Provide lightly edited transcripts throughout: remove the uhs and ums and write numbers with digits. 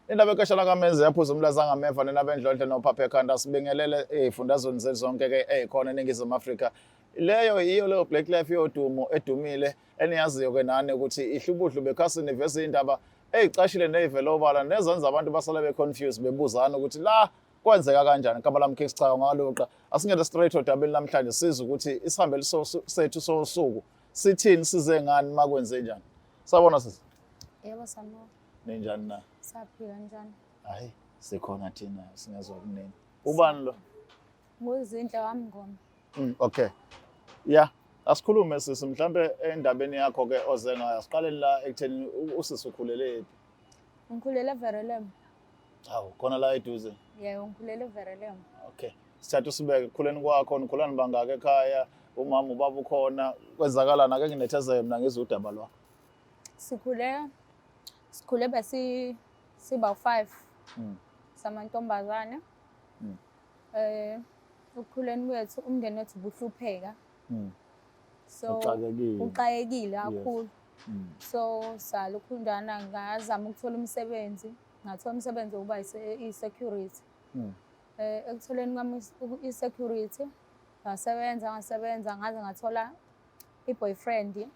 Indaba ekesha kaMenzi yaphuza umlaza ngameva nina bendlondle nophapha ekhanda sibingelele ezifundazweni zethu zonke ke ezikhona eNingizimu Afrika. Leyo yiyo leyo Black Life yodumo edumile eniyaziyo ke nani ukuthi ihlubudlu bekhasini iveza indaba eyicashile neyivela obala nezenza abantu basala be-confused bebuzana ukuthi la kwenzeka kanjani. Igama lami King Sichaka ngaluqa. Asingene straight odabeni namhlanje sizwe ukuthi isihambeli sethu sosuku sithini, size ngani, makwenze njani. Sabona sisi. Yebo, sanibona. Ninjani na? Saphila, njani? Hayi, sikhona thina, singezwa kunini. Ubani lo? Nguzinhle wami ngoma. Okay. Yeah, asikhulume sisi mhlambe endabeni yakho ke oze ngayo. Asiqaleni la ekutheni usisi ukhulele phi? Ngikhulele eVerelem. Hawu, khona la eduze. Yebo, ngikhulele eVerelem. Okay. Sithatha usibeke ekukhuleni kwakho, nikhula nibangaka ekhaya, umama ubaba ukhona, kwenzakalani? Ake nginethezeke mina ngizwe udaba lwakho. Sikhule besi siba 5 samantombazane. Ukukhuleni kwethu umndeni wethu ubuhlupheka. So Uxakekile. Uxakekile kakhulu. So salukhundana ngazama ukuthola umsebenzi, ngathola umsebenzi wokuba i-security. Ekutholeni kwami i-security ngasebenza ngasebenza ngaze ngathola i-boyfriend.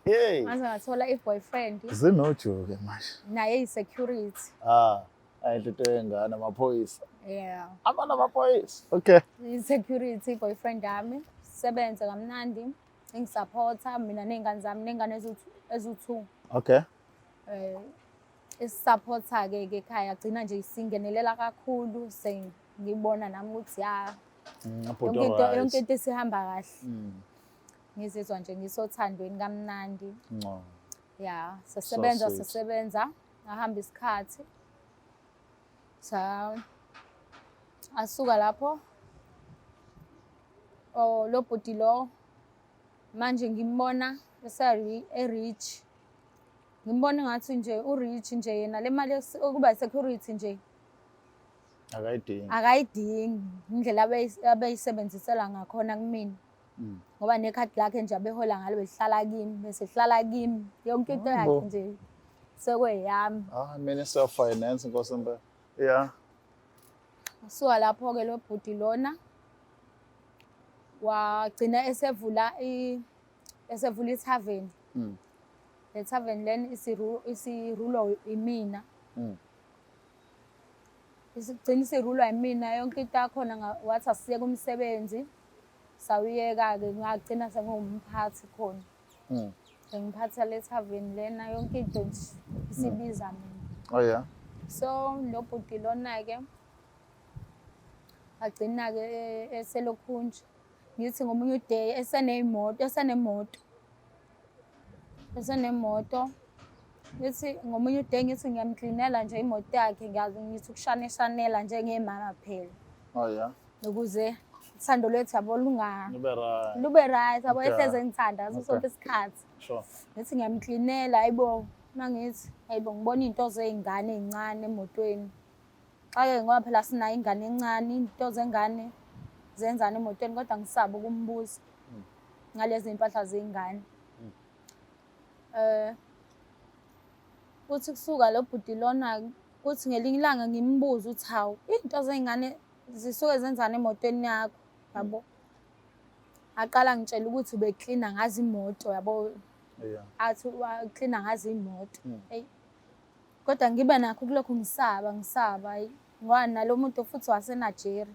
Hey. Ngaze ngathola i-boyfriend. Zinoju ke manje. Naye i-security. Ah, ayinto yengane amaphoyisa. Yeah. Abana amaphoyisa. Okay. I-security boyfriend yami, sebenze kamnandi, ingisupporta mina ney'ngane zami, ney'ngane eziwu-2. Okay. Isupporta ke ke ekhaya, gcina nje isingenelela kakhulu, sengibona nami ukuthi ya Ubhuti yonke right. into isihamba kahle. Ngizizwa nje ngisothandweni kamnandi. Ngcono. Ya, sasebenza sweet. sasebenza, ngahamba isikhathi. Sa asuka lapho. Oh, lo bhuti lo manje ngimbona e-rich. Ngimbona ngathi nje u-rich nje yena, le mali okuba security nje Akayidingi. Akayidingi indlela abeyisebenzisela ngakhona kumina. Ngoba nekhadi lakhe nje abehola ngalo belihlala kimi, bese lihlala kimi. Yonke into yakhe Hayibo. nje sekweyami. Ah, Minister of Finance Nkosi impela. Yeah. Suka lapho-ke lo bhuti lona wagcina esevula ithaveni. Le thaveni lena isirulwa imina. Isigcina isirulwa imina yonke into yakhona, wathi asiyeke umsebenzi. Sawuyeka-ke, ngagcina sengiwumphathi khona. Sengiphatha le thaveni lena yonke into nje isibiza mina. Oh yeah. So lo bhuti lona-ke agcina-ke eselokhu nje ngithi ngomunye uday eseneyimoto, esenemoto, esenemoto, ngithi ngomunye uday ngithi ngiyamklinela nje imoto yakhe, ngiyazi ngithi ukushaneshanela njengemama phela. Oh yeah. Ukuze uthando lwethu yabo Lube right. lube right yabo, ehleze ngithanda ngaso sonke isikhathi. Ngithi ngiyamklinela, hayibo, mangithi hayibo ngibona iy'nto zey'ngane ey'ncane emotweni. Xa-ke ngoba phela sinayo ingane encane, iy'nto zengane zenzani emotweni, kodwa ngisaba ukumbuza ngalezi iy'mpahla zey'ngane. Kuthi kusuka lo bhuti lona, kuthi ngelinye ilanga ngimbuze ukuthi hawu, iy'nto zey'ngane zisuke zenzani emotweni yakho, yabo. Aqala ngitshela ukuthi ubeklina ngazo imoto, yabo. Athi uklina ngazo imoto. Eyi. Kodwa ngibe nakho kulokhu ngisaba, ngisaba, hayi. Ngoba nalo muntu futhi waseNigeria.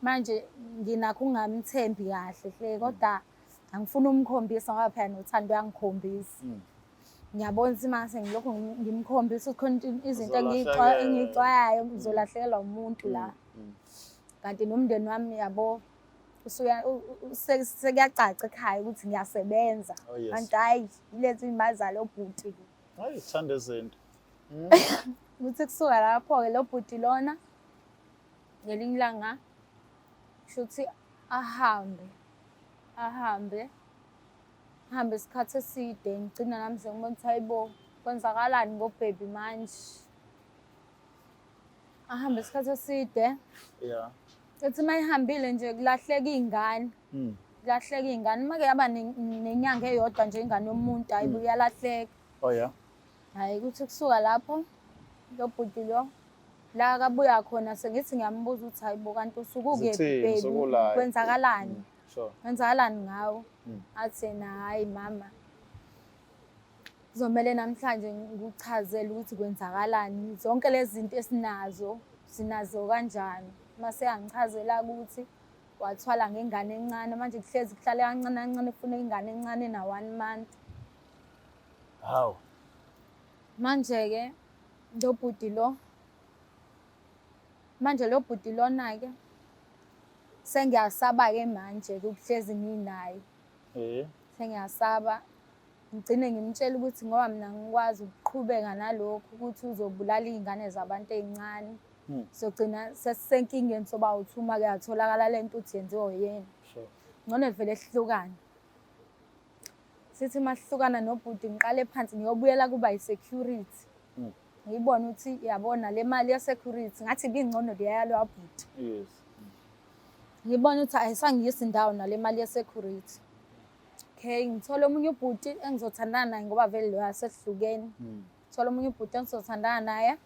Manje nginakho ukungamthembi kahle hle, kodwa angifuni ukumkhombisa ngoba phela nothando uyangikhombisa. Ngiyabona ukuthi mase ngilokhu ngimkhombisa ukuthi khona izinto Uzolahlekelwa. engiyixwayayo, ngizolahlekelwa umuntu la. Kanti nomndeni wami yabo sekuyacaca ekhaya ukuthi ngiyasebenza. Oh, yes. Kanti hhayi, ilezi iy'mali zalo bhuti. Hayi, sithanda izinto. Kuthi kusuka lapho-ke lo bhuti lona ngelinye ilanga kushuthi ahambe, ahambe, ahambe isikhathi eside, ngigcina nami sengibona ukuthi hayibo kwenzakalani ngobhebi manje. Ahambe isikhathi eside. Ethi uma ihambile nje kulahleka iy'ngane. Kulahleka iy'ngane. Uma ke yaba nenyanga eyodwa nje ingane yomuntu, hhayi bo, iyalahleka. Oh yeah. Hhayi, kuthi kusuka lapho Lo bhuti lo la akabuya khona sengithi ngiyambuza ukuthi hayi bo kanti usuke ukephi Zithini, baby usuke ulayi? kwenzakalani Kwenzakalani ngawe? Athi yena hhayi mama, kuzomele namhlanje ngikuchazele ukuthi kwenzakalani. Zonke lezi zinto esinazo, sinazo kanjani. Mase eyangichazela-ke ukuthi wathwala ngengane encane, manje kuhlezi kuhlale kancane kancane kufuneka ingane encane ena-one month. Hawu. Manje-ke lo bhuti lo, manje lo bhuti lona-ke sengiyasaba-ke manje-ke ukuhlezi nginaye. Sengiyasaba. Ngigcine ngimtshela ukuthi ngoba mina ngikwazi ukuqhubeka nalokhu ukuthi uzobulala iy'ngane zabantu ey'ncane. Sogcina sesisenkingeni soba uthi uma kuyatholakala le nto uthi yenziwe uyena. Ngcono vele sihlukane. Sithi masihlukana nobhuti ngiqale phansi ngiyobuyela kuba yi-security. Ngiyibone ukuthi yabona le mali ye-security ngathi ibingcono leya yalowa bhuti. Ngibone ukuthi ayisangiyisi ndawo nale mali ye-security. Okay, ngithole omunye ubhuti engizothandana naye ngoba vele loya sesihlukene. Ngithole omunye ubhuti engizothandana naye.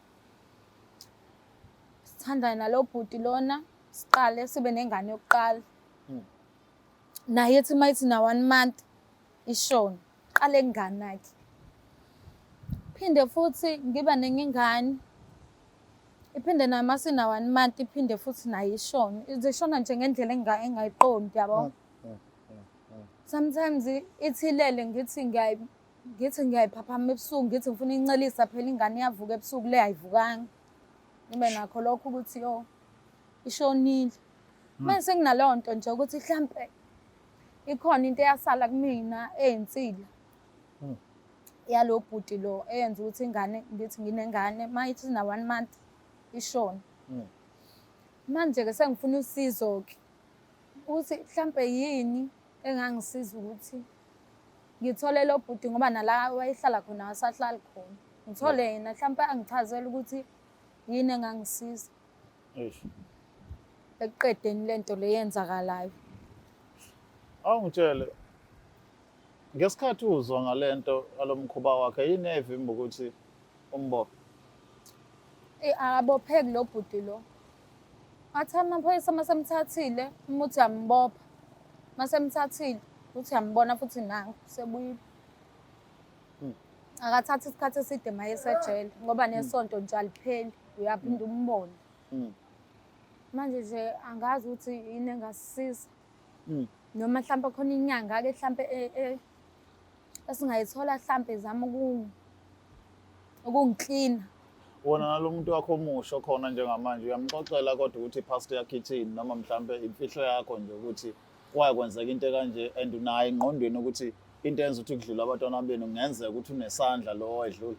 Sithandane nalo bhuti lona, siqale sibe nengane yokuqala. Naye ethi uma ithi na-one month ishone, qale ingane yakhe. Phinde futhi ngiba nenye ingane. Iphinde nayo uma sina-one month iphinde futhi nayo ishone. Zishona nje ngendlela engingayiqondi yabo. Sometimes ithi ilele ngithi ngithi ngiyayiphaphama ebusuku ngithi ngifuna incelisa phela ingane iyavuka ebusuku le ayivukanga. Ngibe nakho lokho ukuthi yo ishonile. Manje senginaleyo nto nje ukuthi hlampe ikhona into eyasala kumina eyinsila yalo bhuti lo eyenza ukuthi ingane ngithi nginengane uma ithi na one month ishone. Manje-ke sengifuna usizo-ke ukuthi mhlampe yini engangisiza ukuthi ngithole lo bhuti ngoba nala wayehlala khona akasahlali khona. Ngithole yena mhlampe angichazele ukuthi yini engangisiza ekuqedeni le nto le yenzakalayo. Awungitshele ngesikhathi uzwa ngale nto alo mkhuba wakhe yini eyayivimba ukuthi umbophe? Eyi akabopheki lo bhuti lo. Ngathi amaphoyisa uma semthathile uma uthi uyambopha, uma semthathile uthi uyambona futhi nangu sebuyile. Akathathi isikhathi eside uma esejele ngoba nesonto nje alipheli uyaphinda umbone. Manje nje angazi ukuthi yini engasisiza. Noma mhlampe khona inyanga-ke hlampe esingayithola hlampe izama ukungiklina. Wona nalo muntu wakho omusha okhona njengamanje uyamxoxela kodwa ukuthi i-past yakho ithini noma mhlampe imfihlo yakho nje ukuthi kwake kwenzeka into ekanje and unayo engqondweni ukuthi into eyenza ukuthi kudlule abantwana benu kungenzeka ukuthi unesandla lo owedlula.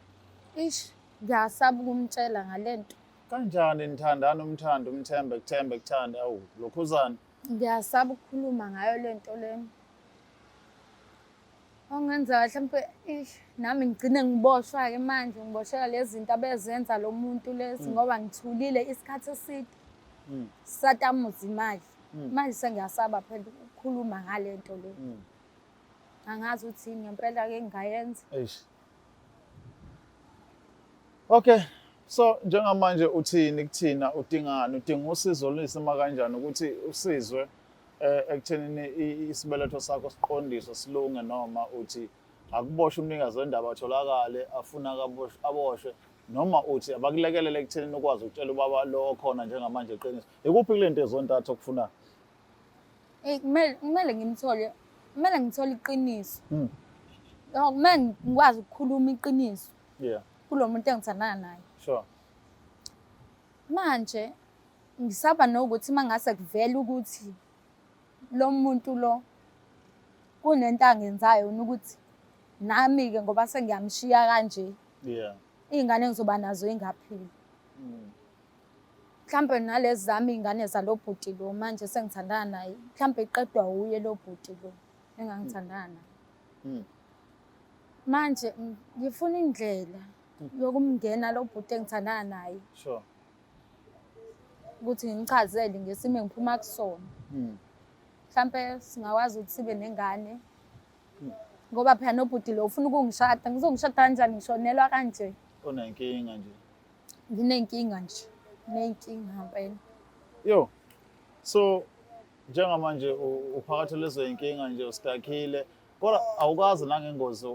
Ish, ngiyasaba ukumtshela ngale nto. Kanjani nithandana umthanda umthembe kuthembe kuthande awu lokhuzana. Ngiyasaba ukukhuluma ngayo le nto lena. Okungenzeka hlampe ish nami ngigcine ngiboshwa-ke manje ngiboshelwa lezi zinto abezenza lo muntu lezi ngoba ngithulile isikhathi eside. Satamuza imali. Manje sengiyasaba phela ukukhuluma ngale nto le. Angazi ukuthi yini ngempela-ke engingayenza. Eish. Okay. So njengamanje uthini kuthina udingani udinga usizo olusima kanjani ukuthi usizwe ekuthenini isibeletho sakho siqondiswe silunge noma uthi akuboshwe umnikazi wendaba atholakale afuna aboshwe noma uthi abakulekelele ekuthenini ukwazi ukutshela ubaba lo okhona njengamanje iqiniso. Ikuphi kule nto ezontathu okufunayo? Eyi kumele kumele ngimthole, kumele ngithole iqiniso. Kumele ngikwazi ukukhuluma iqiniso kulo muntu engithandana naye. Manje ngisaba nokuthi uma ngase kuvele ukuthi lo muntu lo kunento angenzayo yona ukuthi nami-ke ngoba sengiyamshiya kanje. Iy'ngane engizoba nazo y'ngaphili. Mhlampe nalezi zami iy'ngane zalo bhuti lo manje sengithandana naye, mhlampe iqedwa wuye lo bhuti lo engangithandana naye. Manje ngifuna indlela yokumngena lo bhuti engithandana naye. Ukuthi ngimchazele ngesimo engiphuma kusona. Mhlampe singakwazi ukuthi sibe nengane. Ngoba phela nobhuti lo ufuna ukungishada, ngizongishada kanjani ngishonelwa kanje? Unenkinga nje. Nginey'nkinga nje, nginey'nkinga ngempela. Yo. So njengamanje uphakathi lezo yinkinga nje ustakile. Kodwa awukazi nangengozi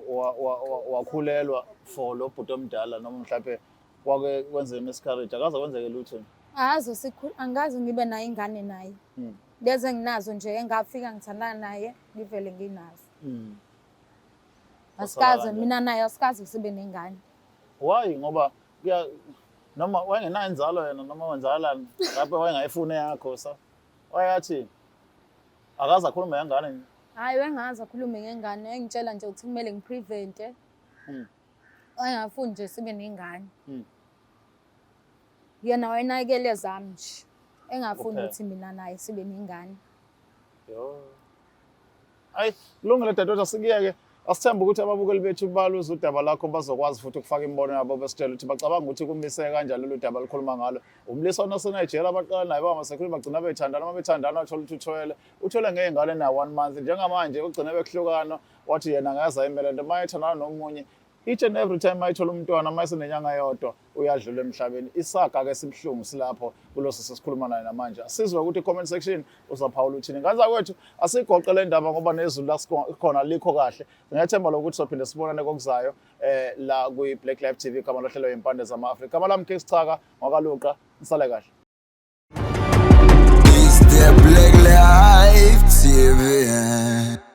wakhulelwa for lo bhuti omdala noma mhlawumbe kwake kwenzeka miscarriage, akaze kwenzeke lutho? Akaze sikhulu, angikaze ngibe nayo ingane naye. Lezi enginazo nje engafika ngithandana naye ngivele nginazo. Asikaze kanjani? Mina naye asikaze sibe nengane. Why? Ngoba kuya noma wayengenayo inzalo yena noma wenzakalani lapho wayengayifuni yakho, sa wayathi akaze akhulume ngengane nje? Hhayi, wengaze akhulume ngengane, engitshela nje ukuthi kumele ngiprevente. Wayengafuni nje sibe nengane. Yena wayenakekele zami nje. Engafuni Kuphela. ukuthi mina naye sibe nengane. Yo. Ayi, kulungile dadewethu, asikuyeke. Asithembe ukuthi ababukeli bethu baluza udaba lakho, bazokwazi futhi ukufaka imibono yabo, besitshela ukuthi bacabanga ukuthi kumise kanjani lolu daba likhuluma ngalo. Umlisa onaseNigeria abaqala naye bangamasekhulu, bagcina bethandana, uma bethandana wathola ukuthi uthwele. Uthwele ngey'ngane na one month. Njengamanje ugcine bekuhlukana, wathi yena angeke ayimele nto. Uma ethandana nomunye, each and every time ayithola umntwana, uma esenenyanga yodwa uyadlula emhlabeni. Isaga-ke sibuhlungu silapho kuloso sesikhuluma naye namanje. Asizwe ukuthi i-comment section uzaphawula uthini. Ngane zakwethu, asigoqe le ndaba ngoba nezulu la sikhona likho kahle. Ngiyethemba lokuthi sophinde sibonane kokuzayo la kwi-Black Life TV, igama lohlelo Impande Zama-Afrika. Igama lami King Schaka ngwakaluqa. Nisale kahle. It's the Black Life TV.